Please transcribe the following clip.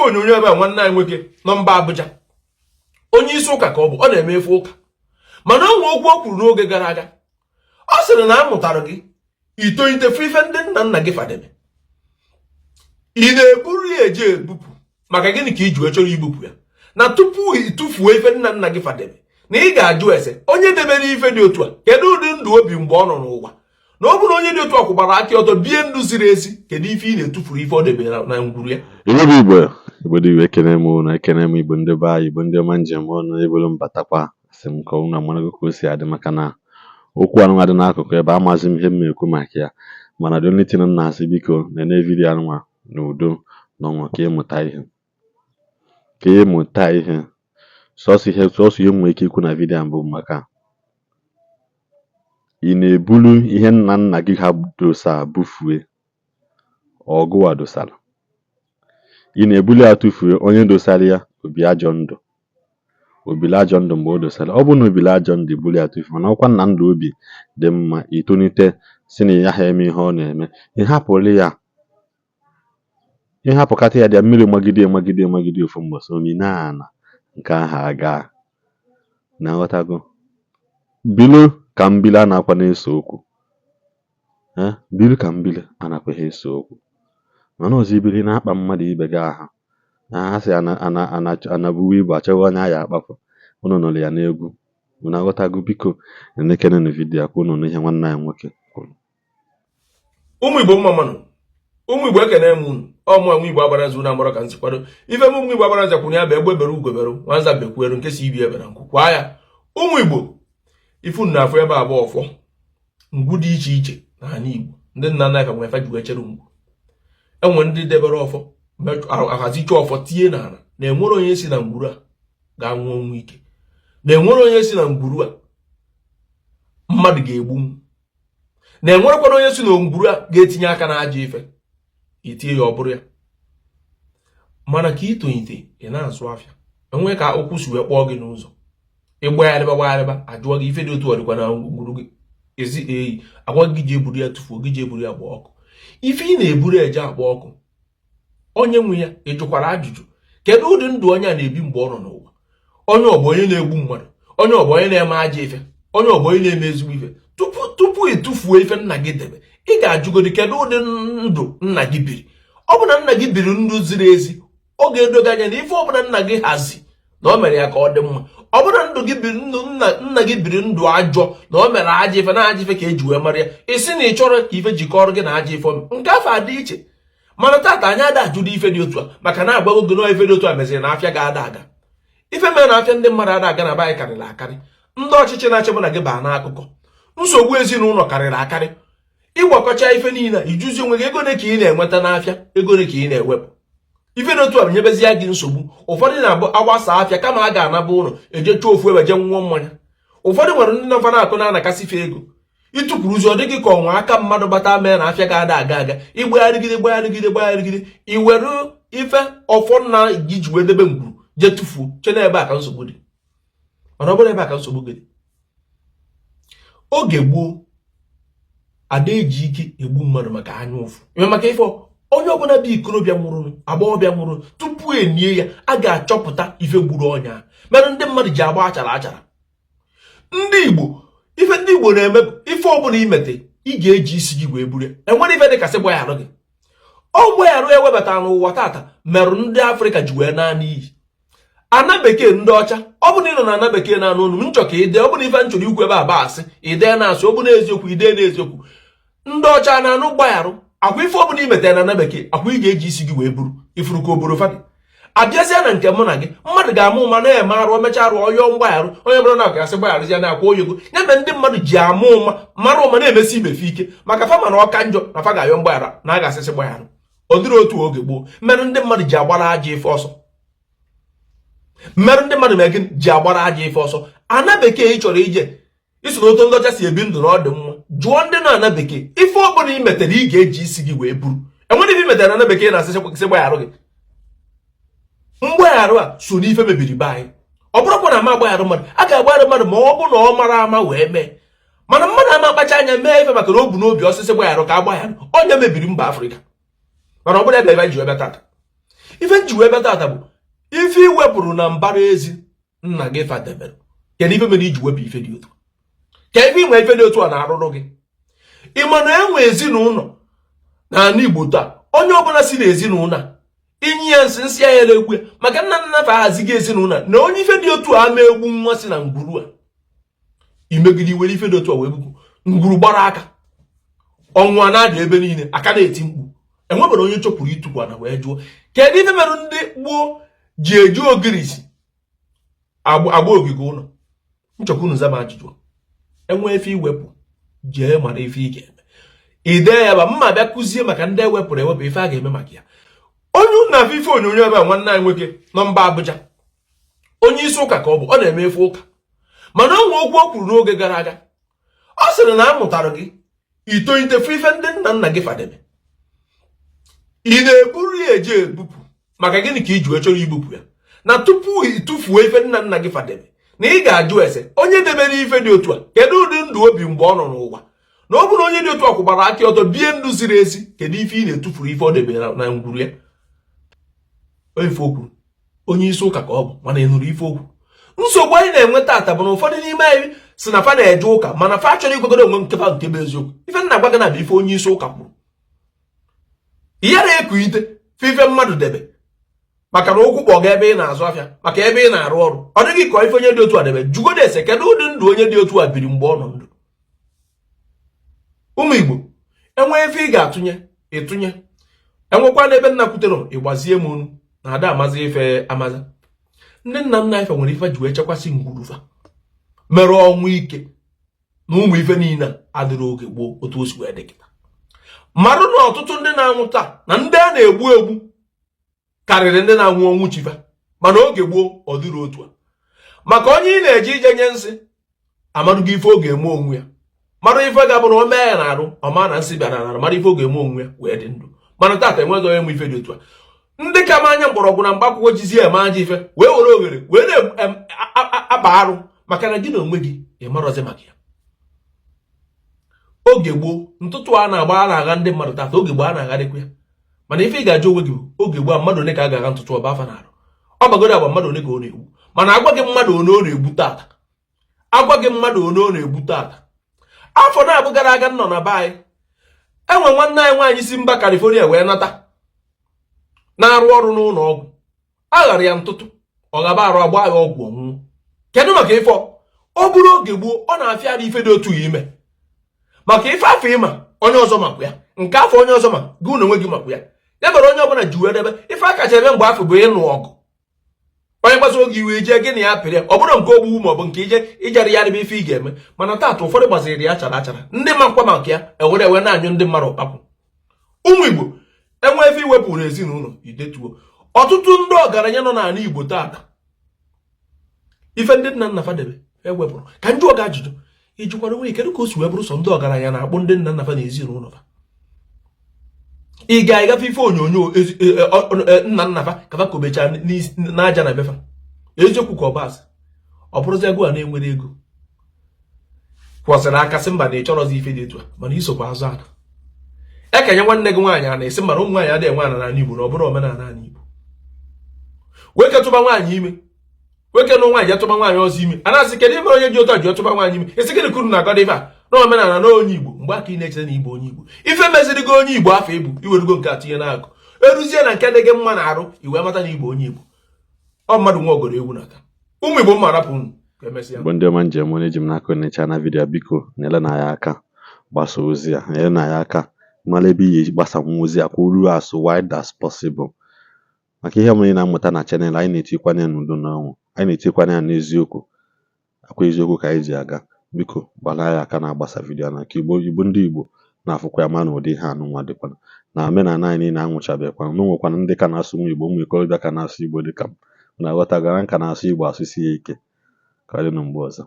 Ife onyonyo ebe a, nwanne anyị nwoke nọ mba Abuja, onye isi ụka ka ọ bụ, ọ na-eme efe ụka, mana o nwe okwu o kwuru n'oge gara aga. Ọ sịrị na a mụtara gị itolite fụ ife ndị nna nna gị fadebe, ị na-eburu ya eje ebupụ. Maka gịnị ka iji wee chọrọ ibupụ ya? Na tupu ị tụfuo ife nna nna gị fadebe, na ị ga-ajụ ese onye debere ife dị otu a, kedu ụdị ndụ obi mgbe ọ nọ n'ụwa? Na ọ bụrụ onye dị otu a kwụgbara aka ọtọ, bie ndụ ziri ezi, kedu ife ị na-etufuru ife ọ debere na ngwuru ya? Igbo bụ Igbo, Igbo dị Igbo, ekene m unu, ekene m Igbo ndị be anyị, Igbo ndị ọma, njem ọnụ ebulu mbatakwa. Sị m ka unu amarago ka o si adị, maka na okwu anụnwa dị n'akụkụ ebe amazi m ihe m na-ekwu maka ya. Mana the only thing m na-asị, biko, nene video anụnwa n'udo na ọṅụ, ka ịmụta ihe, ka ịmụta ihe. Sọsọ ihe m nwere ike ikwu na video a bụ maka ị na-ebulu ihe nna nna gị ha dosa bufue, ọgụwa dosara, ị na-ebuli ya tụfuo. Onye dosara ya obi ajọ ndụ, obili ajọ ndụ mgbe o dosara. Ọ bụrụ na obili ajọ ndụ, ibuli ya tụfuo. Mana ọkwa nna ndụ obi dị mma, itonite si na ya ha eme ihe ọ na-eme, ị hapụrụ ya, ịhapụkata ya dị mmiri magide magide magide, ofu mbọsị omine ana nke ahụ aga na nghọtago. Bilu ka mbili a na-akwa na-ese okwu, bilu ka mbili a nakwa ha ese okwu. Mana ọzọ, ibili na-akpa mmadụ ibe gị ahụ na ha sị ana ana ana anabuwe ibu achọghị onye a ya akpapụ. Unu nụrụ ya n'egwu, unu aghọtago. Biko, enekenenu video a ka unu nụ ihe nwanne anyị nwoke kwuru. Ụmụ Igbo, mma mmanụ. Ụmụ Igbo, ekene m unu. Ọmụ nwa Igbo agbara nzu na mgbọrọ ka nsi kwado ife m. Ụmụ Igbo, agbara nza kwuru ya bụ egbe bere, ugo bere, nwanza bekwueru, nke si ibi ebe na nkwụ kwaa ya. Ụmụ Igbo, ifu na afọ ebe abụọ ọfọ ngwu dị iche iche n'ala Igbo. Ndị nna nna anyị nwere ji wee chere ngwu. Enwe ndị debere ọfọ, ahazicha ọfọ tinye n'ala, na enwere onye si na ngwuru a ga-anwụ ọnwụ ike, na enwere onye si na ngwuru a mmadụ ga-egbu, na enwerekwana onye si na ngwuru a ga-etinye aka na ajọ ife itinye ya, ọ bụrụ ya. Mana ka itolite, ị na-azụ afịa, enwe ka okwu si wee kpọọ gị n'ụzọ, ịgbagharịba gbagharịba, ajụọ gị ife dị otu ọ dịkwa na ngwuru gị, ezi eyi agwa gị ji eburu ya tụfuo, gị ji eburu ya gba ọkụ. Ife ị na-eburu eje agba ọkụ, onye nwe ya, ị jụkwara ajụjụ kedu ụdị ndụ onye a na-ebi mgbe ọ nọ n'ụwa? Onye ọ bụ onye na-egbu mmadụ? Onye ọ bụ onye na-eme ajọ ife? Onye ọ bụ onye na-eme ezigbo ife? Tupu ị tụfuo ife nna gị debe, ị ga-ajụgodi kedu ụdị ndụ nna gị biri. Ọ bụ na nna gị biri ndụ ziri ezi, ọ ga-edo gị anya na ife ọbụla nna gị hazi na o mere ya ka ọ dị mma. Ọ bụrụ na ndụ gị biri ndụ nna nna gị biri ndụ ajọ, na o mere ajọ ife na ajọ ife ka eji wee mara ya, isi na ị chọrọ ka ife jikọrọ gị na ajọ ife, nke afọ adị iche. Mana tata anyị ada ajụdo ife dị otu a, maka na agwago gị na ife dị otu a meziri na afịa ga-ada aga. Ife mere na afịa ndị mmadụ ada aga na be anyị karịrị akarị. Ndị ọchịchị na-achị mụ na gị baa n'akụkọ nsogbu ezinụlọ karịrị akarị. Ịgbakọcha ife niile, ijuzi onwe gị ego ole ka ị na-enweta n'afịa, ego ole ka ị na-ewepụ. Ife dị otu a nyebezie gị nsogbu. Ụfọdụ na-abụ agbasa afịa, kama a ga-anaba ụlọ, eje chọọ ofu ebe jee nwụọ mmanya. Ụfọdụ nwere ndị nọfa na-akụ na-anakasị ife ego ịtụpụrụzi. Ọ dịghị ka ọnwa aka mmadụ bata mee na afịa ga-ada aga aga. Ịgbagharịgide, gbagharịgide, gbagharịgide, i were ife ọfọ nna gị ji wee debe ngwuru jee tụfuo, che na ebe a ka nsogbu dị. Mana ọ bụrụ ebe a ka nsogbu gị dị, oge gboo ada eji ike egbu mmadụ maka anya ụfụ ime, maka ife onye ọbụla bụ ikorobịa nwụrụ, agbọghọbịa nwụrụ, tupu enie ya, a ga-achọpụta ife gburu ọnya mere ndị mmadụ ji agba achara achara. Ndị Igbo, ife ndị Igbo na-eme, ife ọbụla imete, ị ga-eji isi gị wee buru ya. Enwere ife dịka sị gbagharụ gị. Ọ gbagharụ ewebata n'ụwa tata merụ ndị Afrịka ji wee naa n'iyi. Ana bekee, ndị ọcha, ọ bụ na ị nọ na ana bekee na-anụ olu m, nchọ ka ide. Ọ bụ na ife m chọrọ ikwu ebe a bụ asị, ide na-asị. Ọ bụ na eziokwu, ide na eziokwu. Ndị ọcha na-anụ gbagharụ akwa. Ife ọbụla imetere na ana bekee, akwa ị ga-eji isi gị wee buru ifuru ka obodo fadị. Abịazie na nke mụ na gị, mmadụ ga-ama ụma na-eme arụ, o mechaa arụ, ọyọọ mgbagharụ. Onye bụrụ na gasị gbagharụzi ya na-akwa oyogo ya mere ndị mmadụ ji ama ụma mara ụma na-emesi ibefe ike, maka fa mana ọka njọ na fa ga-ayọ mgbaghara na a ga-asịsị gbagharụ. Ọ dịrị otu oge gboo mere ndị mmadụ ji agbara ajọ ife ọsọ, mmerụ ndị mmadụ mere gịnị ji agbara ajọ ife ọsọ. Ana bekee ị chọrọ ije iso n'otu ndị ọcha si ebi ndụ na ọ dị mma, jụọ ndị nọ ana bekee. Ife ọbụla ị metere, ị ga-eji isi gị wee buru. Enwere ife i metere na ana bekee na-asị sị gbagharụ gị. Mgbagharụ a so n'ife mebiri be anyị. Ọ bụrụkwa na ama agbagharụ mmadụ, a ga-agbagharụ mmadụ ma ọ bụ na ọ mara ama wee mee. Mana mmadụ ama akpacha anya mee ife maka na o bu n'obi ọsịsị gbagharụ ka agbagharụ onye mebiri mba Afrịka. Mana ọ bụrụ ebe ebe anyị ji ebe tata, Ife nji wee bịa tata bụ ife iwepụrụ na mbara ezi nna gị fadebere. Kedu ife mere iji wepụ ife dị otu ka ife inwe ife dị otu a na-arụrụ gị? Ị ma na enwe ezinụlọ n'ala Igbo taa, onye ọbụla si n'ezinụlọ a inye ya nsị, nsị ya egbu ya, maka nna nna fa ahazighị ezinụlọ na onye ife dị otu a ama egbu nwa si na ngwuru a. Imegide iwere ife dị otu a wee bupụ ngwuru gbara aka, ọnwụ a na-ada ebe niile, aka na-eti mkpu. Enwebere onye chọpụrụ ịtụkwa na wee jụọ kedu ife mere ndị gboo ji eji ogirisi agba ogige ụlọ. Nchọkwa unu zama ajụjụ. Enwee ife iwepụ, jee mara ife ị ga-eme, ide ya ba mma bịa kụzie maka ndị ewepụrụ ewepụ ife a ga-eme maka ya. Onye unu na-afụ ife onyonyo ebe a, nwanne anyị nwoke nọ mba Abuja, onye isi ụka ka ọ bụ, ọ na-eme ife ụka, mana o nwe okwu o kwuru n'oge gara aga. Ọ sịrị na a mụtara gị itolite fụ ife ndị nna nna gị fadebe, ị na-eburu ya eje ebupụ. Maka gịnị ka iji wee chọrọ ibupụ ya? Na tupu ị tụfuo ife nna nna gị fadebe, na ị ga-ajụ ese onye debere ife dị otu a, kedu ụdị ndụ obi mgbe ọ nọ n'ụwa? Na ọ bụrụ onye dị otu a kwụgbara aka ọtọ bie ndụ ziri ezi, kedu ife ị na-etufuru ife ọ debere na ngwuru ya? Ife o kwuru, onye isi ụka ka ọ bụ, mana ị nụrụ ife okwu. Nsogbu anyị na-enwe taata bụ na ụfọdụ n'ime anyị si na fa na-eje ụka, mana fa chọrọ igwegoro onwe nke fa nke bụ eziokwu. Ife nna gwa gị na bụ ife onye isi ụka kwuru, ihe na-ekuite ife mmadụ debe, maka na ụkwụ kpọga ebe ị na-azụ afịa, maka ebe ị na-arụ ọrụ, ọ dịghị ka ife onye dị otu a debe. Jugodo ese kedu ụdị ndụ onye dị otu a biri mgbe ọ nọ ndụ. Ụmụ Igbo, enwee ife ị ga-atụnye, ịtụnye. Enwekwa n'ebe nna kwutere, ịgbazie m onu na ada amazi ife amaza. Ndị nna nna ife nwere ife ji wee chekwasị ngwurufa mere ọnwụ ike na ụmụ ife niile adịrị oge gboo otu o si wee dị kịta. Marụ na ọtụtụ ndị na-anwụ taa na ndị a na-egbu egbu karịrị ndị na-anwụ ọnwụ chifa, mana oge gboo ọ dịrị otu a. Maka onye ị na-eje ije nye nsị amarụgo ife ọ ga-eme onwe ya, mara ife ga-abụ na o mee ya na-arụ ọma na nsị bịara n'arụ, mara ife ọ ga-eme onwe ya wee dị ndụ. Mana taata enweghị onye nwe ife dị otu a. Ndị ka ma anya mgbọrọgwụ na mkpa akwụkwọ jizi eme ajọ ife wee were oghere wee na-akpa arụ, maka na gị na onwe gị ị marọzi maka ya. Oge gboo ntụtụ a na-agba a na-agha ndị mmadụ taata, oge gboo a na-agharịkwa ya. Mana ife ị ga-ajụ onwe gị bụ oge gboo mmadụ one ka a ga-agha ntụtụ ọba afa na-arụ, ọ gbagoro agba mmadụ one ka ọ na-egbu. Mana agwa gị mmadụ one ọ na-egbu taata, agwa gị mmadụ one ọ na-egbu taata. Afọ na-abụ gara aga nọ na be anyị, enwe nwanne anyị nwaanyị si mba California wee nata na-arụ ọrụ n'ụlọ ọgwụ. A ghara ya ntụtụ, ọ gaba arụ, agba ya ọgwụ, ọnwụnwụ. Kedu maka ife ọ bụrụ oge gboo ọ na-afịa arụ ife dị otu ya ime? Maka ife afọ ịma onye ọzọ makwa ya, nke afọ onye ọzọ ma gị na onwe gị makwa ya. Ya mere onye ọbụla ji wee debe ife a kacha eme mgbe afọ bụ ịnụ ọgụ. Onye gbasa oge iwe ije gị na ya pịrị ya, ọ bụrụ nke ogbugbu ma ọ bụ nke ije ijere ya debe ife ị ga-eme. Mana taata ụfọdụ gbaziri ya achara achara, ndị ma nkwa maka ya ewere ewe na-anyụ ndị mmadụ ụkpapụ. Ụmụ Igbo, enwe ife iwepụrụ ezinụlọ idetuo. Ọtụtụ ndị ọgaranya nọ n'ala Igbo taata, ife ndị nna nna fadebe ewepụrụ. Ka m jụọ gị ajụjụ, ị jụkwara onwe gị kedu ka o si wee bụrụ sọ ndị ọgaranya na-akpụ ndị nna nna fa na ezinụlọ fa? Ị ga-agafe ife onyonyo nna nna fa ka fa kobecha n'aja na befa, eziokwu ka ọ bụ asị? Ọ bụrụzi ego a na-enwere ego kwọsịrị aka sị mba na ị chọrọzi ife dị etu a, mana isokwa azụ ana ekenye nwanne gị nwaanyị a na-esi mara ụmụ nwaanyị adịghị enwe ana n'ala Igbo, na ọ bụrụ omenala ala Igbo. Nwoke tụba nwaanyị ime, nwoke na nwaanyị atụba nwaanyị ọzọ ime, a na-asị kedu ime onye ji otu a ji ọtụba nwaanyị ime? Esi gịnị kuru na-agọdọ ife a na omenala na onye Igbo? Mgbe aka ị na-echere na Igbo onye Igbo, ife meziri gị onye Igbo afọ ibu iwerugo nke a tinye n'akụ, eruzie na nke dị gị mma na arụ, iwee mata na Igbo onye Igbo. Ọ mmadụ nwe ọgọrọ egwu na aka. Ụmụ Igbo, mma arapụ unu, ka emesịa. Igbo ndị ọma njem, onye ji m n'aka necha na video, biko nyere na ya aka gbasa ozi a, nyere na ya aka mara ebe ị ga-eji gbasanwu ozi a ka o ruo as wide as possible, maka ihe ọbụla ị na-amụta na channel anyị na-etikwanye ya n'udo na ọṅụ, anyị na-etikwanye ya n'eziokwu akwa eziokwu ka anyị ji aga. Biko gbara ya aka na-agbasa video na ka Igbo Igbo ndị Igbo na-afụkwa ya, ma na ụdị ihe anụnwa dịkwana na omenala anyị niile anwụchabekwana, na o nwekwana ndị ka na-asụ nwa Igbo, ụmụ ikorobịa ka na-asụ Igbo dịka m na aghọtagara nka na-asụ Igbo asụsi ya ike. Ka ọ dị na mgbe ọzọ.